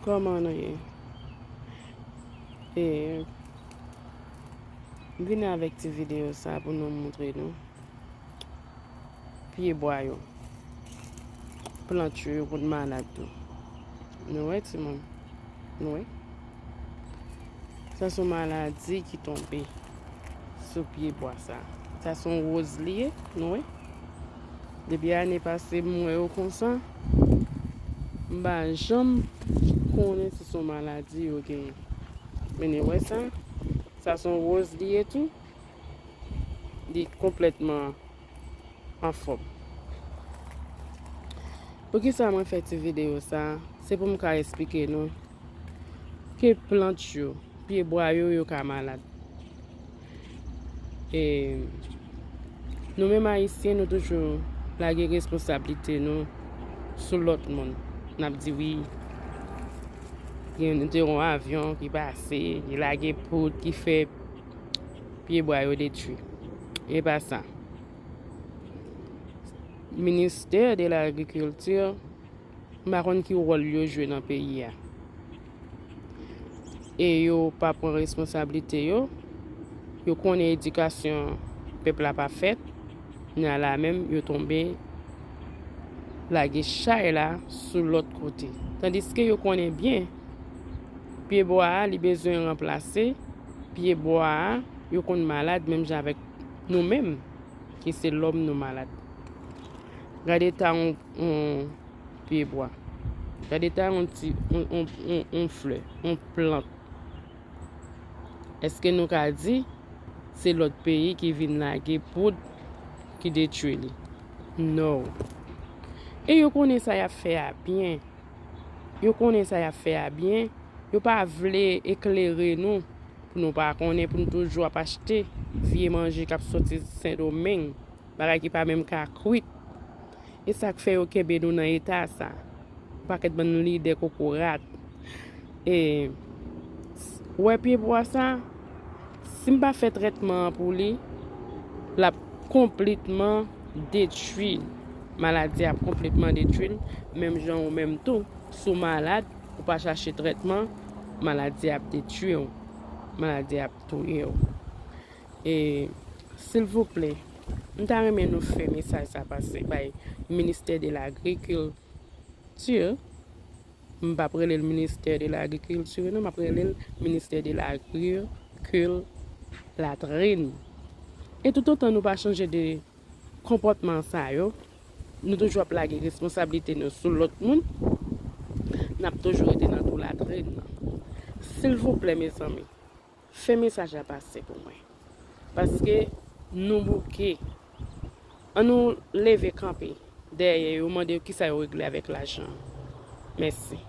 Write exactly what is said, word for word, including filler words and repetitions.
Kòman nou ye? E, m vini avèk ti videyo sa pou nou moutre nou pyebwa yo, plant yo, yo konn malad tou. Nou wè, timoun? Nou wè? Sa se yon maladi ki tonbe sou pyebwa sa. Sa se yon woz li ye, nou wè? Depi ane pase, m wè yo konsa. M pa janm konnen si se yon maladi yo genyen. Men nou wè sa? Sa se yon woz li ye tou. Li konplètman anfòm. Poukisa mwen fè ti videyo sa? Se pou m ka esplike nou ke plant yo, pyebwa yo, yo ka malad. E nou menm Ayisyen, nou toujou lage responsablite nou sou lòt moun. N ap di, wi, gen, nou te yon avyon ki pase, ki lage poud, ki fè pyebwa yo detwi. E pa sa. Ministè de Lagrikilti, m pa konn ki wòl yo jwe nan peyi a. E yo pa pran responsablite yo, yo konnen edikasyon pèp la pa fèt, nan la menm yo tonbe lage chay la sou lòt kote. Tandiske yo konnen byen, pyebwa a, li bezwen ranplase, pyebwa a, yo konn malad menm jan avèk nou menm, ki se lòm, nou malad. Gade ta yon, yon pyebwa. Gade ta yon ti, yon, yon, yon, yon flè, yon plant. Èske nou ka di se lòt peyi ki vin lage poud ki detwi li? No. E yo konnen sa y ap fè a byen. Yo konnen sa y ap fè a byen. Yo pa vle eklere nou pou nou pa konnen, pou nou toujou ap achte vye manje k ap soti Sendomeng, bagay ki pa menm ka kwit. E sa k fè yo kenbe nou nan eta sa. Yon pakèt bann lidè kokorat. E, s-, wè pyebwa sa, si m pa fè trètman an pou li, l ap konplètman detwi l. Maladi ap konplètman detwi l, menm jan ou menm tou. Si w malad, ou pa chache trètman, maladi ap detwi w. Maladi ap touye w. E, silvouplè, m ta renmen nou fè mesaj sa pase bay Ministè de Lagrikilti. M p ap rele l Ministè de Lagrikilti, non, m ap rele l Ministè de Lagrikil Latrin. E toutotan nou pa chanje de konpòtman sa yo, nou toujou ap lage responsablite nou sou lòt moun, n ap toujou rete nan twou latrin nan. Silvouplè, mezanmi, fè mesaj la pase pou mwen. Paske nou bouke. An nou leve kanpe dèyè yo, mande yo kisa yo regle avèk lajan an. Mèsi.